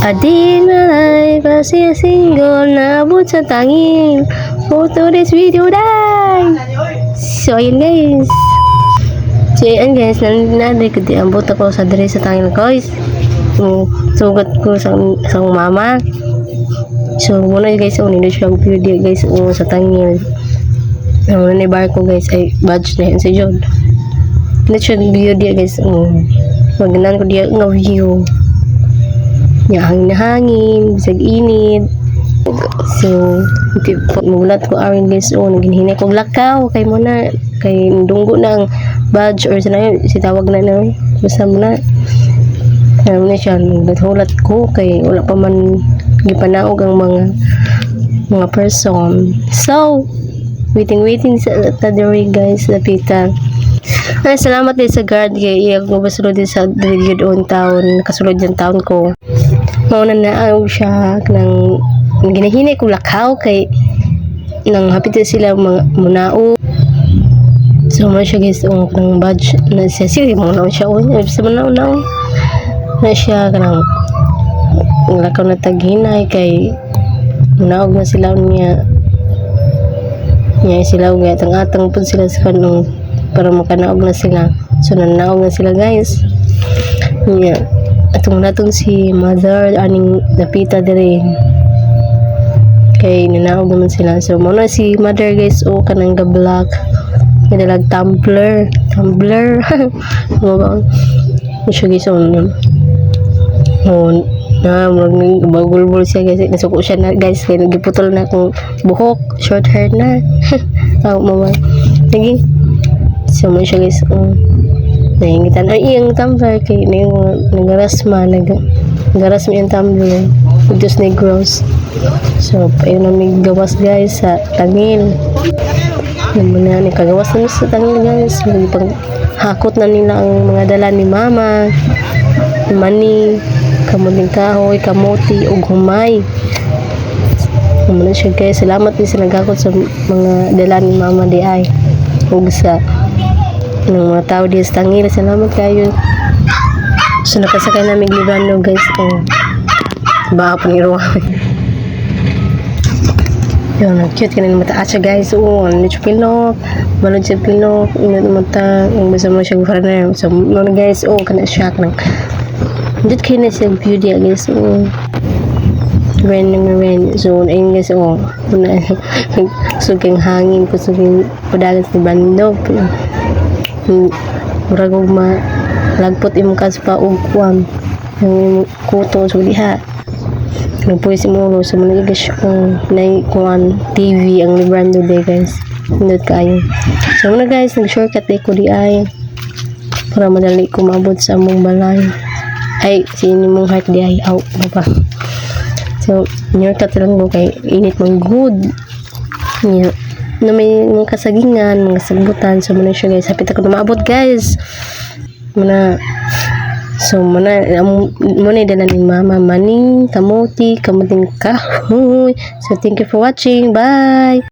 A day in my life, I see a single naabot sa Tangil. For today's video, day! So, ayun guys. So, ayun guys, nanay ko di ambot ako sa diri sa Tangil, guys. So, sugat ko sa mama. So, muna guys, oh, nindot siya ang view di guys, oh, sa Tangil. Ang muna ni barko guys, ay badge na yan si John. Nindot siya ang view di guys, oh. Maganan ko diya nga view. Nya hangin na hangin, bisag init. So, di mulat ko aron guys, oh, naginhinay ko lakaw kay mo na kay dunggo na ang badge or sa si tawag na na basta mo na. Ano na siya, naghulat ko kay wala pa man gipanaog ang mga person. So, waiting waiting sa tadiri guys, lapita. Ay, salamat din sa guard kay iya ko basulod din sa diri gyud on town, kasulod yung town ko. Mauna na ang siya nang ginahinay ko lakaw kay nang hapit na sila mga munao. So mo siya guys, ang kanang badge na siya sige mo na siya, oy, ay sa manao na na siya kanang lakaw na taghinay kay munaog na sila niya niya sila og atang-atang pud sila sa kanang para makanaog na sila. So nanaog na sila guys niya atong natong si mother aning dapita diri kay nanaog naman sila. So mo na si mother guys, o kanang ga black gadalag tumbler tumbler mo ba mo siya guys. Oh, na murag bagulbol siya guys, nasuko siya na guys kay giputol na akong buhok, short hair na. Oh, mama lagi. So mo siya guys, oh, naingitan ay iyang tumbler kay na yung nagarasma nagarasma yung tumbler Dos Negros. So ayun na may gawas guys sa Tangil. Yan mo na, kagawas na sa Tangil guys. May pang hakot na nila ang mga dala ni mama. Mani, kamuting kahoy, kamuti, ug humay. Amo na siya guys. Salamat din sa naghakot sa mga dala ni mama di ay. Ug sa ng mga tao di sa Tangil. Salamat kayo. So nakasakay namin Librando guys. Oh. Baka pa ni Ruha. Yun, ang cute kanin mata siya guys. Oo, ano siya pilok. Balod siya pilok. Ingat mata. Ang basta mo siya foreigner. So, mga guys, oh, kana siya. Kanang, hindi kayo na siya beauty guys. Oo. Ren ng ren. So, ayun guys, oh. Una, kusog hangin, kusog yung padagan sa bando. Murag og ma lagpot imong kaspa og kuan. Ang kuto so diha. Nagpuyo si Molo sa mga guys kung nay kuan TV ang Librando day guys. Nindot kaayo. So muna guys, nag-shortcut day ko di ay para madali ko maabot sa among balay. Ay, si mong heart di ay out mo pa. So, shortcut lang ko kay init man good. Yeah. Na may mga kasagingan, mga sagbutan. So, muna siya guys. Hapit ako na maabot guys. Muna, so, muna, muna dala ni mama, maning, kamuti, kamuting kahoy. So, thank you for watching. Bye!